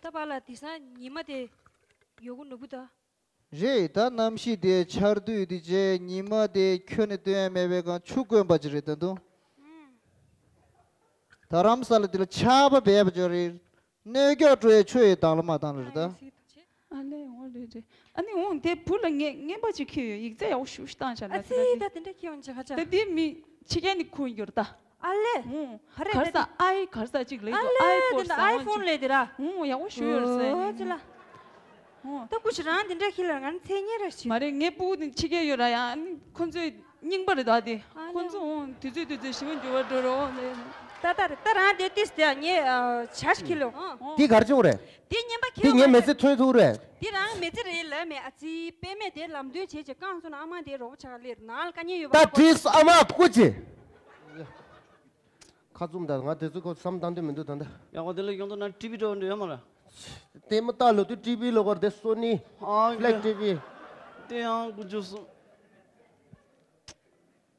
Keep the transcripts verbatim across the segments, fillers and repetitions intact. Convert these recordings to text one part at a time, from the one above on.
ད་པཱ་ལགས་དེང་སང་ཉི་མ་དེ་ཡོད་གུ་ནུ་བུ་ད། རེད། ད་གནམ་གཤིས་དེ་ཆར་དུས་དེ་རྗེས་ཉི་མ་དེ་ཁྱོན་ནས་སྟོན་ཡ་མེད་པའི་སྒང་ཆུ་དཀོན་པ་ཅིག་རེད་ད་དུང་། ད་རམ་ས་ལ་དེ་ལ་ཆར་པ་བབས་པ་ཅིག་རེད། གནོད་སྐྱོབ་སྤྲོ་ཡའི་ཆུ་ཡི་དྭངས་ལ་མ་དྭངས་ལ་རེད་ད། ཨ་ལས་འོང་རེད་རེད། ཨ་ནི་འོང་དེ་བུ་ལ་ངས་རྔན་པ་ཅིག་ཁྱེར་ཡོད། ཡིག་ཚད་ཡག་པོ་ཞེ་པོ་ཞིག་བཏང་བཞག་ཨ་ན་ཙི་ད་དེ་འདྲ་ཁྱེར་འོང་ཅིག་ཧ་ཅང་། ད་དེ་མི་ཕྱི་རྒྱལ་ནས་ཁུར་ཡོད་རེད་ད། ཨ་ལས། ཧུང་། ཧ་རེ་གར་ས་ཨའི་གར་ས་ཅིག་ལས་ཨ་འདུག་ཨའི་ལས་ཕོན་དེ་ཟེར་ཨའི་བ་ཕོན་ཅིག་ལས་དེ་ར། ཧུང་ཡག་པོ་ཞུ་ཡོད་རེད་ཟེར། ཨོ་ཙི་ལ། ཧུང་། ད་སྐུ་ཞི་རང་དེ་འདྲ་ཁྱེར་ལ་ང་ཚེ་ཉེ་ར་ཞིག་མ་རེད། ངའི་སྤུ་གུ་དེ་ཕྱི་རྒྱལ་ཡོད་ར་ཡ། ཨ་ནི་ཁོ་ཚོའི་རྙིང་པ་རེད་ད་དེ། ཨ་ཁོ་ལས། ཚོ་འོང་དུས་ཚོད་དུས་ཚོད་ཞི་བ་འགྱུར་བ་འགྲོ་རོགས་ལས། ད་ད་རེད་ད་རང་དེ་ཏིས་དེ་ངས་ཨ་ཇ་ཞིག་ཁྱེར་ལོ་ཨང་། འདི་གར་བྱུང་རེད། དེ་ཉན་པ་འདི་ཁྱེད་ངའི་མ་མི་ཚེ་ཐོན་ཐུབ་རེད། དེ་རང་མི་ཚེ་རེད་ལ་མེད་ཨ་ཙི་པད་མས་དེ་ལམ་སྟོན་བྱེད་ཅེས་བཀང་སོང་ན་ཨ་མ་དེ་རོགས་ཆགས་ལེར་ནང་ལ་དཀའ་ངལ་ཡོད་པ་ད་ཁོ་བྲིས་ཨ་མ་སྐུ་མཁྱེན། ཁ་བཙུམ་ད་ང་དེ་ཚོ་ཁོ་བསམ་བཏང་དུས་མི་འདུག་ད་ལྟ། ཡག་པོ་དེ་ལ་ཡོང་དུ་ན་ཊི་ཝི་འགྲོ་འདྲ་ཡོད་མ་རེད། ལྟད་མོ་ལྟ་ལོ་དུས་ཊི་ཝི་ལོ་གར་དེ་སོ་ནི་ཨང་ཕི་ལེག་ཊི་ཝི། དེ་ཡང་དགུ་བཅུ་གསུམ།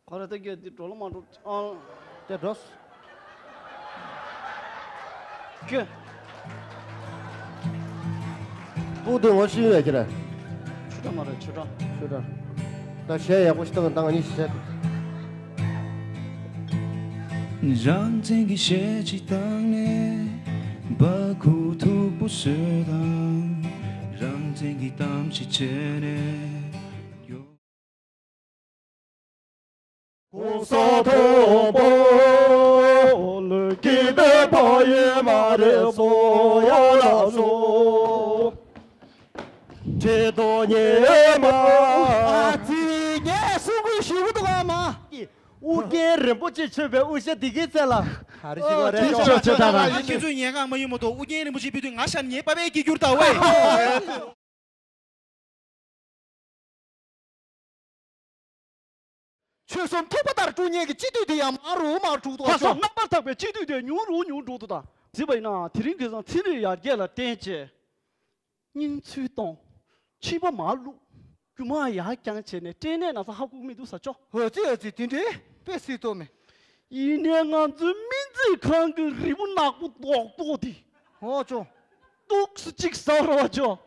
ག་རེ་ད་གྱད་འདི་འགྲོ་ལ་མ་འགྲོ་ཨང་། དེ་འགྲོ། ཁྱོད། སྤུ་དུ་ངོ་ཤེས་ཡོད་ཀྱི་རེད། ཆུ་ཁྲ་མ་རེད་ཆུ་ཁྲ། ཆུ་ཁྲ། ད་གཞས་ཡག་པོ་ཞིག་བཏང་བཏང་ནི་བཤད། རང་བཙན་གྱི་གཞས་ཅིག་བཏང་ནས་བ་ཁུ་མཐུག་པོ་བཟོས་དང་། རང་བཙན་གྱི་གཏམ་ཞིག་བྱས་ནས་ཡོ། གོང་ས་མཐོན་པོ་ལུས་ཀྱི་བདེ་བ་ཡིན་མ་རེད་སོ་ཡ་ལ་སོ། ཁྲི་དོ་ཉེ་མ། ཨ་ཙི་ངས་གསུང་དགོས་ཞུ་གི་འདུག་ཨ་མ། ཨུ་རྒྱན་རིན་པོ་ཆེ་མཆོད་པའི་དབུ་ཞྭ་འདི་གའི་རྩེ་ལ། ག་རེ་ཞིག་བ་རེད་ཅོ། ཅོ་ཅོ་ད་ར། ཁྱེད་ཚོས་ཉན་གང་མ་ཡིན་མ་གཏོགས་ཨུ་རྒྱན་རིན་པོ་ཆེ་ཕེབས་དུས་ང་ཤར་ཉེས་པ་བས་སྐྱེ་གྱུར་ད་ཝེ། ཆོལ་གསུམ་ཐུག་པ་ལྟར་དཀྲུག་མཁན་གྱི་སྤྱི་འཐུས་དེ་ཡང་མང་རུ་མང་རུ་འགྲོ་འདུག་ད་ཨ་ཅོ། སོ་རྣམ་པར་དག་པའི་སྤྱི་འཐུས་དེ་ཉུང་རུ་ཉུང་རུ་འགྲོ་འདུག་ད། གཟིགས་པ་ཡིན་ན་དེ་རིང་ཁ་སང་ཚན་རིག་ཡར་རྒྱས་ལ་བརྟེན་བྱས། སྙིང་ཚུལ་གཏོང་། མཆིན་པ་མར་བླུགས། རྒྱུ་མ་ཡར་བརྐྱངས་བྱས་ནས་སྐྲན་ནད་ན་ཚ་ཧ་གོ་མི་འདུག་ས་ཅོ། ཨ་ཙི་ཨ་ཙི་དེ་འདྲའི་དཔེ་སྲིད་དོ་མེད། ཡིན་ནའི་ང་ཚོའི་སྨན་རྩིས་ཁང་གི་རིལ་བུ་ནག་པོ་རྡོག་རྡོག་དེ། ཨོ་ཅོ། ཏོག་ཙམ་ཅིག་ཟ་རོགས་ཅོ།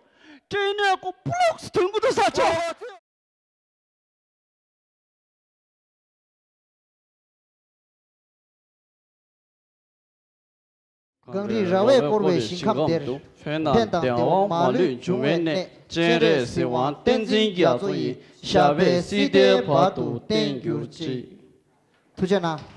སྐྲན་ནད་ཀོ་པུ་ལོག་ཙམ་ཐོན་གི་འདུག་ས་ཅོ། ཨོ་ཙི། གངས་རི་ར་བས་བསྐོར་བའི་ཞིང་ཁམས་འདིར། ཕན་དང་བདེ་བ་མ་ལུས་འབྱུང་བའི་གནས། སྤྱན་རས་གཟིགས་དབང་བསྟན་འཛིན་རྒྱ་མཚོ་ཡི། ཞབས་པད་སྲིད་མཐའི་བར་དུ་བརྟན་གྱུར་ཅིག། ཐུགས་རྗེ་གནང་།